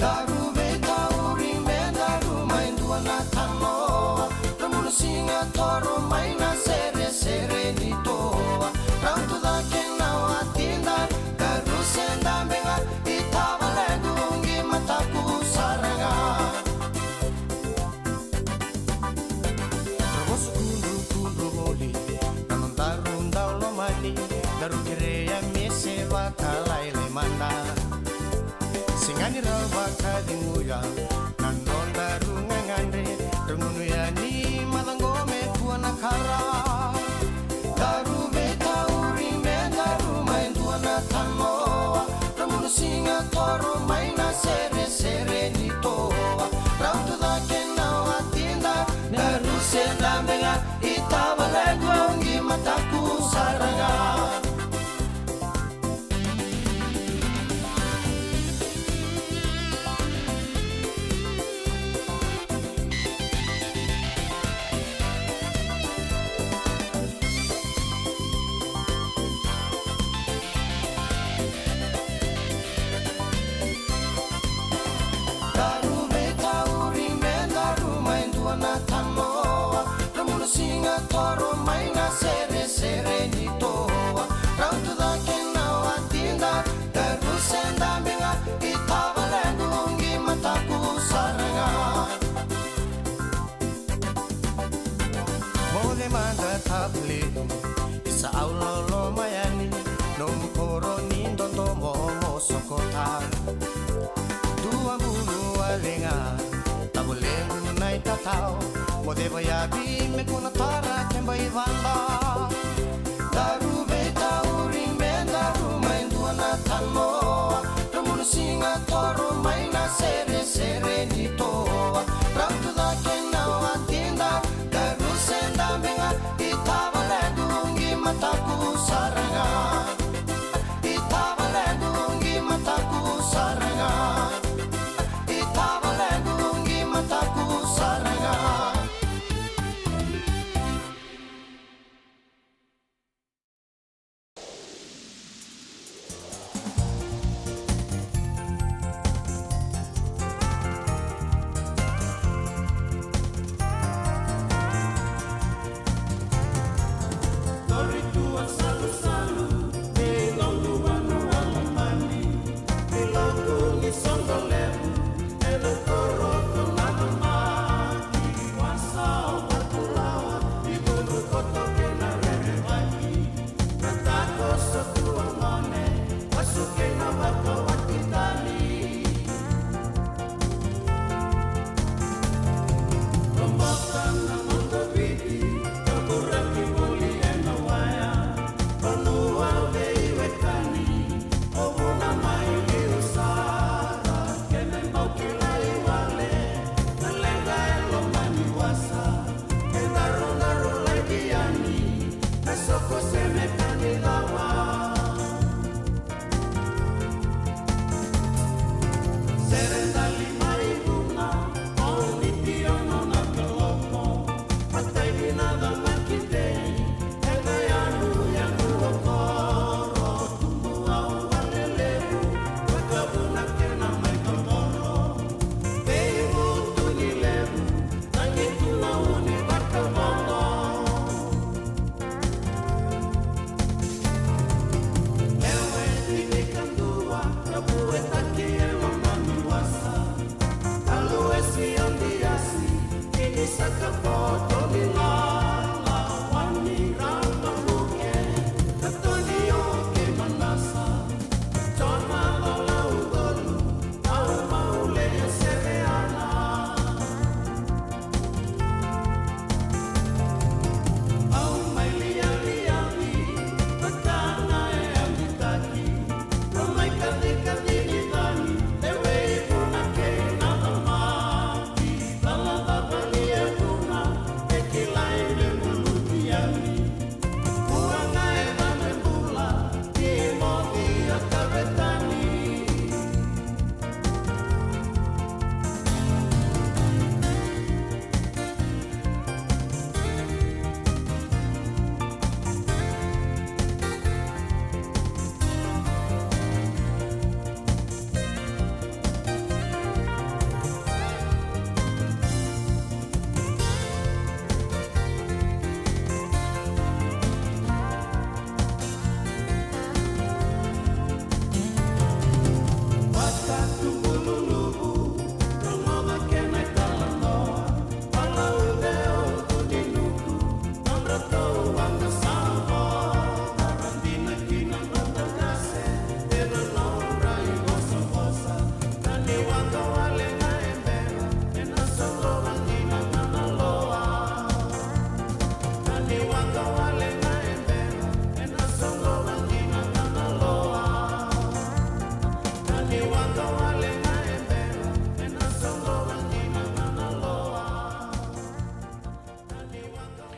Daru veitauri me daru mai dua na tanoa, ra mudu siga toro mai na seresere ni toa. Rauta cake na watida, daru se dabe ga, i tavalequ qi mataku sara ga. Ra vosa kudrukudru voli na nodaru dau lomani, daru kerea me se vakalailai mada. Sega ni ra vakaceguya na nodaru gagadre, ra gunu yani maca qo me kua na kara. Daru veitauri me daru mai dua na tanoa, ra mudu siga toro mai na seresere ni toa. Rauta cake na watida, daru se dabe ga, i tavalequ qi mataku sara ga. Toro mai na seresere ni toa, rauta cake na watida, daru se dabe ga i tavalequ, qi mataku sara ga. Moce mada tavalequ, isa au loloma yani, nomu koro ni dodomo mo sokota. Dua bulu wale ga tavalequ na itatao, mo ceva yavi me kua na tara keba i vada. Daru veitauri me daru mai dua na tanoa, dra bulu siga toro mai na seresere ni toa, rauta cake na watida, daru se dabe ga i tavalequ, qi mataku sara ga. I tavalequ, qi mataku sara ga. I tavalequ, qi mataku sara ga.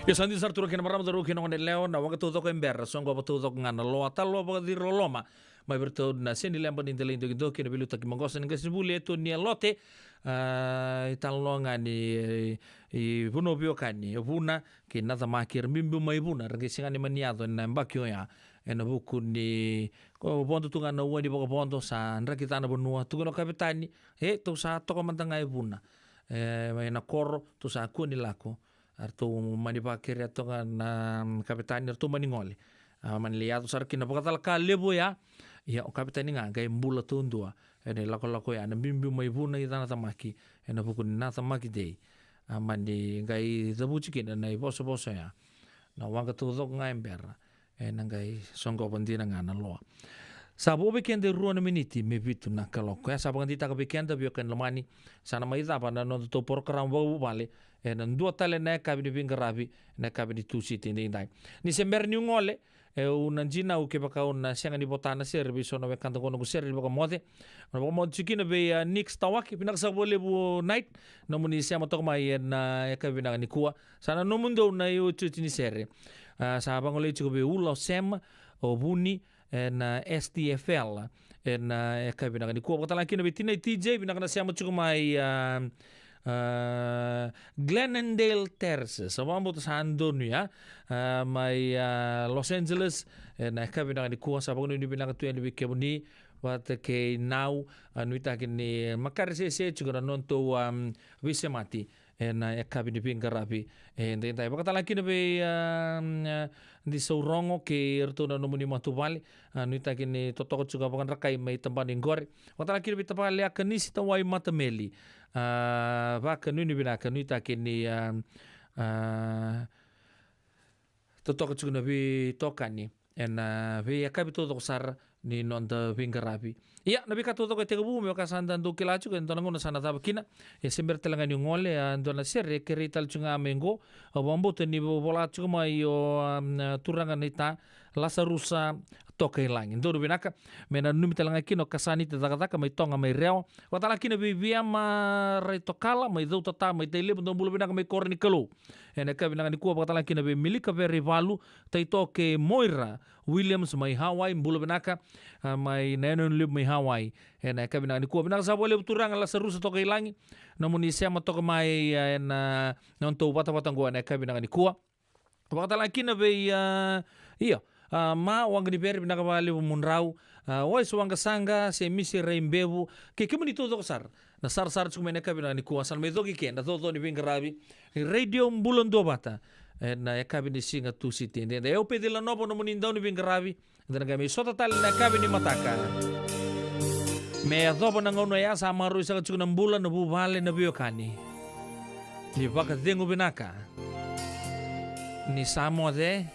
Ia sa dina sara turaga kei na marama, cauravou kei na goneyalewa, na Waqataucoko e Bera, soqova taucoko ga na loa, talo vakaciri loloma. Mai vei iratou na Seni Leba ni Delaidokidoki, na veiliutaki maqosa ni qasenivuli e Toni Alote. A, italanoa ga ni, e, i Vanua Veiwekani, o Vuna kei Naca Maki, era biubiu mai Vuna, era qai sega ni mani yaco ena yabaki oya. Ena vuku ni, ko, vodo tu ga na ua ni vakavodo, sa draki ca na vanua, tukuna o Kavetani, e, tou sa toka mada ga e Vuna. E, mai na koro, tou sa kua ni lako. Eratou mani vakerea toka na, mm, kavetani, eratou mani gole. A, mani lai yaco sara kina vakacalaka levu oya. Ia o kavetani ga qai bula taudua ena ilakolako ya, na biubiu mai Vuna i Canatamaki ena vuku ni Natamaki Day. A, mani qai cavuti kina na ivosavosa oya. Na waqa taucoko ga e bera ena qai soqova dina ga na loa. Sa vo vei keda e rua na miniti me vitu na kaloko. E sa vakadeitaka vei keda, veiwekani lomani, sa na mai cava na nodatou porokaramu vakavuvale ena dua tale na yakavi ni veiqaravi, na yakavi ni Tusiti edaidai. Ni se bera niu gole, e, au na dinau kevaka au na sega ni vota na sere vei so na wekada qo, noqu sere ni vakamoce. Na vakamoce tiko kina vei, a, Nix Tawake, vinaka saka vakalevu Night, nomuni sema toka mai ena yakavi vinaka nikua. Sa na nomudou na iotioti ni sere. A, sa vagolei tiko vei Ula, o Sema, o Vuni, ena S T F L, ena yakavi vinaka nikua. Vakatalega kina vei Tinai T J, vinaka na sema tiko mai, a, a, Glendale Terrace. Sa vakabauta sa donu ya, a, mai, a, Los Angeles, ena yakavi vinaka nikua. Sa vakanuinui vinaka tu yani vei kemuni vata kei Nau, a, nuitaki ni makare sese tiko na nodatou, a, veisemati ena yakavi ni veiqaravi edaidai. Vakatalega kina vei, a, a, Di Saurogo kei iratou na nomuni matavuvale, a, nuitaki ni totoka tiko vakadrakai mai tabana i qore. Vakatalega kina vei tavale Akanisi Tawai Matameli, a, vakanuinui vinaka, nuitaki ni, a, a, totoka tiko na veitokani ena veiyakavi taucoko sara ni noda veiqaravi. Ia, na veika taucoko e tekivu, me vaka sa da dau kila tiko, e dua na gauna sa na cava kina. Ia, se bera talega niu gole, a, dua na sere e kerei tale tiko ga mai qo. Au vakabauta ni vo-, vola tiko mai o, a, turaga naita Lasarusa Tokailagi. Donu vinaka, me nanumi talega kina o Kasanita Cakacaka mai Toga mai Rewa. Vakatalega kina vei Viama Raitokala mai Cautata mai Tailevu, dou bula vinaka mai Koronikalo. Ena yakavi vinaka nikua. Vakatalega kina vei Milika Veraivalu, Taitoke Moira Williams mai Hawaii, bula vinaka, a, mai na yanuyanu levu mai Hawaii. Ena yakavi vinaka nikua. Vinaka saka vakalevu turaga Lasarusa Tokailagi, nomuni sema toka mai, a, ena nodatou vatavata qo ena yakavi vinaka nikua. Vakatalega kina vei, a, io, a, Ma Waqanivere, vinaka vakalevu Mudrau, a, Wais Waqasaqa, Semisi Raibevu, kei kemuni taucoko sara na sarasara tiko mai ena yakavi vinaka nikua. Sa na mai coki ke na coco ni veiqaravi ni Radio Bula Duavata ena yakavi ni siga Tusiti edaidai. O Pecila Novo nomuni dau ni veiqaravi. Eda na qai mai sota tale na yakavi ni mataka. Me yacova na gauna oya sa maroroi saka tiko na bula, na vuvale, na veiwekani. Ni vakacegu vinaka. Ni sa moce.